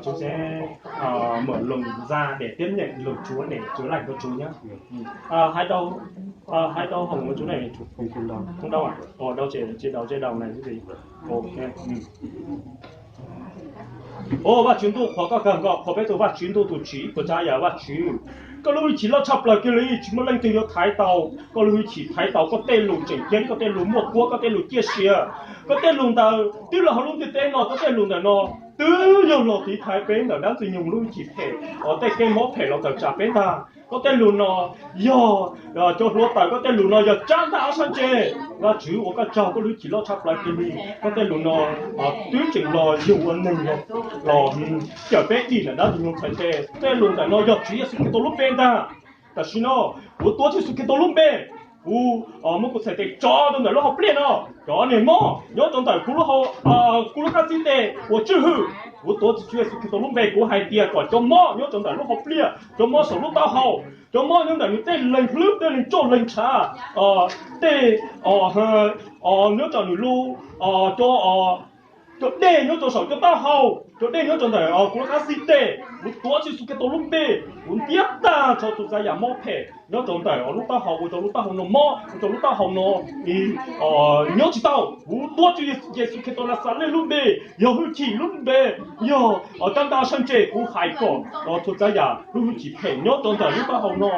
Chúng sẽ mở lòng ra để tiếp nhận lời Chúa, để chữa lành cho chúng nhé. Hãy đau, hãy đau hồng với chú này. Không đau à? Ồ, đau trên, trên đầu, trên đầu này cái gì? Ok. Ua Vajtswv ntuj qhuas koj kawg nkaus, qhuas peb tus Vajtswv ntuj tus tswv, ib puas tsav yam Vajtswv. Koj lub hwj chim loj tshaj plaws kiag li, tsis muaj leej twg yuav thaiv tau. Koj lub hwj chim thaiv tau, koj tej lus tseem ceeb, koj tej lus muaj kuab, koj tej lus ciaj sia, koj tej lus ntawd twb los hauv lub ntiaj teb no, koj tej lus ntawm no twb yog los tiv thaiv peb ntawm dab ntxwg nyoog lub hwj chim phem, tej kev mob phem los tawm tsam peb ntag. Koj tej lus no yog cov hluav taws, koj tej lus no yog tsab ntaj ob sab ntse. Vajtswv ua koj tsaug, koj lub hwj chim loj tshaj plaws kiag li. Koj tej lus no twb tseem los yug ua neeg los cawm peb dim ntawm dab ntxwg nyoog txhais tes. Tej lus ntawm no yog Tswv Yexus Khetos lub npe ntag. Tam sim no kuv tuav Tswv Yexus Khetos lub npe, kuv muab kuv txhais tes tso rau ntawm lub hauv pliaj no. Cov niag mob nyob rau ntawm kuv lub hauv, kuv lub qab xib tes uas tswj hwm, kuv tuav Tswv Yexus Khetos lub npe, kuv hais tias kom cov mob nyob rau ntawm lub hauv pliaj, cov mob saum lub taub hau, cov mob nyob ntawm nws tej leeg hlwb, tej leeg tsoj leeg ntshav, tej nyob rau nws lub, cov, cov dej nyob rau saum cov taub hau, cov dej nyob rau ntawm kuv lub qab xib tes, kuv tuav Tswv Yexus Khetos lub npe, kuv ntiab tag nrho txhua tsav yam mob phem nyob rau ntawm lub taub hau, ua rau lub taub hau no mob, ua rau lub taub hau no nyob tsis tau. Kuv tuav Tswv Yexus Khetos Naxales lub npe, yog hwj chim lub npe, yog tsab ntaj sab ntse, kuv hais kom txhua tsav yam lub hwj chim phem nyob rau ntawm lub taub hau no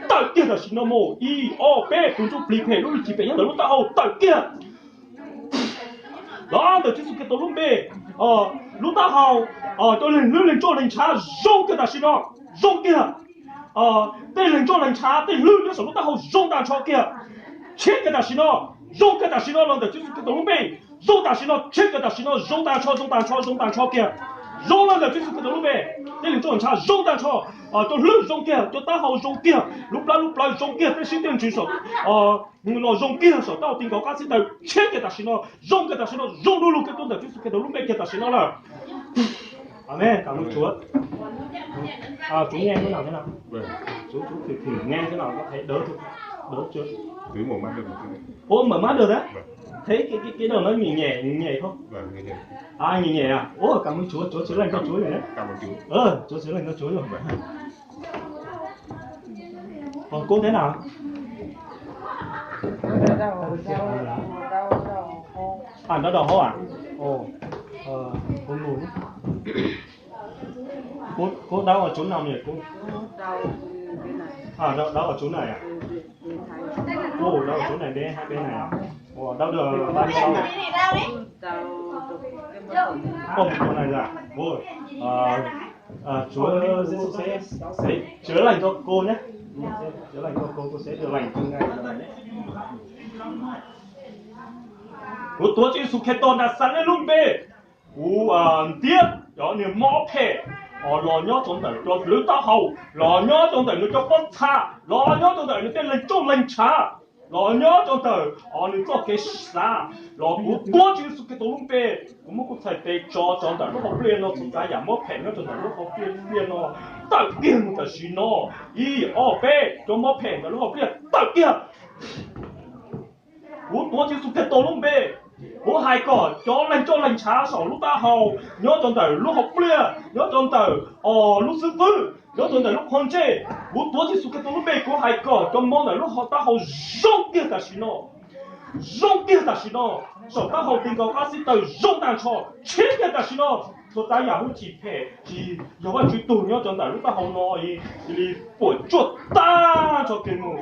tawm kiag tam sim no mus. Ib ob peb, tus ntsuj plig phem lub hwj chim phem nyob ntawm lub taub hau tawm kiag los ntawm Tswv Yexus Khetos lub npe. Lub taub hau, cov leeg hlwb, leeg tsoj leeg ntshav zoo kiag tam sim no, zoo kiag. Tej leeg tsoj leeg ntshav, tej hlwb nyob saum lub taub hau zoo tag nrho kiag, tshiab kiag tam sim no, zoo kiag tam sim no los ntawm Tswv Yexus Khetos lub npe. Zoo tam sim no, tshiab kiag tam sim no, zoo tag nrho, zoo tag nrho, zoo tag nrho kiag. Zoo los ntawm Tswv Yexus Khetos lub npe. Tej leeg tsoj leeg ntshav zoo tag nrho, cov hlwb zoo kiag, cov taub hau zoo kiag, lub plab lub plawv zoo kiag, tej siab tej ntsws saum no zoo kiag, saum taub hau ti nkaus qab xib taws, tshiab kiag tam sim no, zoo kiag tam sim no, zoo du lug kiag tuaj ntawm Tswv Yexus Khetos lub npe kiag tam sim no lawm. Amees. Cảm ơn Chúa. Chú nghe thế nào thế nào? Chú, chú thử, thử nghe thế nào, có thấy đỡ không? Đỡ chưa? Ủa, mở mắt được đấy? Thấy cái, cái, cái đầu nó nhẹ nhẹ, nhẹ nhẹ không? À, nhẹ nhẹ à? Ủa, cảm ơn Chúa, Chúa chữa lành cho chú rồi đấy. Cảm ơn Chúa. Ờ, Chúa chữa lành cho chú rồi. Còn cô thế nào? À, đau đầu không ạ? Ồ, ờ, cô ngủ nhé. Cô, cô đau ở chỗ nào nhỉ cô? À, đau, đau ở chỗ này à? Ồ, đau ở chỗ này đấy, hai bên này à? Ồ, đau được bao nhiêu lâu? Ồ, một tuần này rồi à? Ồ, à, à, Chúa Giêsu sẽ, sẽ chữa lành cho cô nhé. Sẽ chữa lành cho cô, cô sẽ được lành từ ngày hôm nay đấy. Kuv tuav Tswv Yexus Khetos Naxales lub npe, kuv ntiab cov niag mob phem los nyob rau ntawm cov hluav taub hau, los nyob rau ntawm nws cov pob txha, los nyob rau ntawm nws tej leeg tsoj leeg ntshav, los nyob rau ntawm nws txoj kev xav, los kuv tuav Tswv Yexus Khetos lub npe, kuv muab kuv txhais tes tso rau ntawm lub hauv pliaj no, txhua tsav yam mob phem nyob rau ntawm lub hauv pliaj no tawm kiag mus tam sim no. Ib ob peb, cov mob phem ntawm lub hauv pliaj tawm kiag. Kuv tuav Tswv Yexus Khetos lub npe, kuv hais kom cov leeg tsoj leeg ntshav saum lub taub hau, nyob rau ntawm lub hauv pliaj, nyob rau ntawm lub xib fwb, nyob rau ntawm lub qhov ntsej, kuv tuav Tswv Yexus Khetos lub npe, kuv hais kom cov mob ntawm lub hauv taub hau zoo kiag tam sim no. Zoo kiag tam sim no, saum taub hau ti nkaus qab xib taws zoo tag nrho, tshiab kiag tam sim no. Txhua tsav yam hwj chim phem tsis yog Vajtswv tug nyob rau ntawm lub taub hau no cia li puam tsuaj tag nrho kiag mus,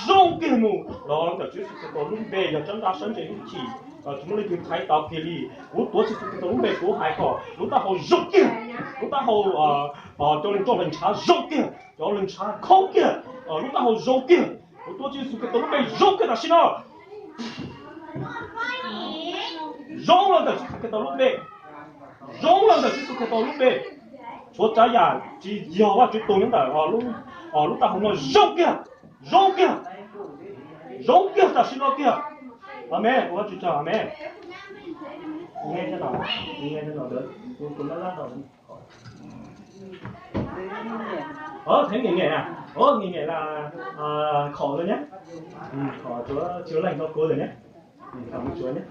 zoo kiag mus los ntawm Tswv Yexus Khetos lub npe, yog tsab ntaj sab ntse hwj chim, tsis muaj leej twg thaiv tau kiag li. Kuv tuav Tswv Yexus Khetos lub npe, kuv hais kom lub taub hau zoo kiag, lub taub hau, cov leeg tsoj leeg ntshav zoo kiag, cov leeg ntshav khaub kiag, lub taub hau zoo kiag. Kuv tuav Tswv Yexus Khetos lub npe, zoo kiag tam sim no. Zoo los ntawm Tswv Yexus Khetos lub npe, zoo los ntawm Tswv Yexus Khetos lub npe. Txhua tsav yam tsis yog Vajtswv tug nyob ntawm lub taub hau no zoo kiag, zoo kiag, zoo kiag tam sim no kiag. Amees, ua Vajtswv tsaug, amees. Nghe thế nào? Nghe thế nào đỡ? Tôi, tôi lắc lắc đầu. Ơ, thấy nhẹ nhẹ à? Ơ, nhẹ nhẹ là, à, khỏi rồi nhé. Ừ, khỏi Chúa chữa lành cho cô rồi nhé. Ừ, cảm ơn Chúa nhé.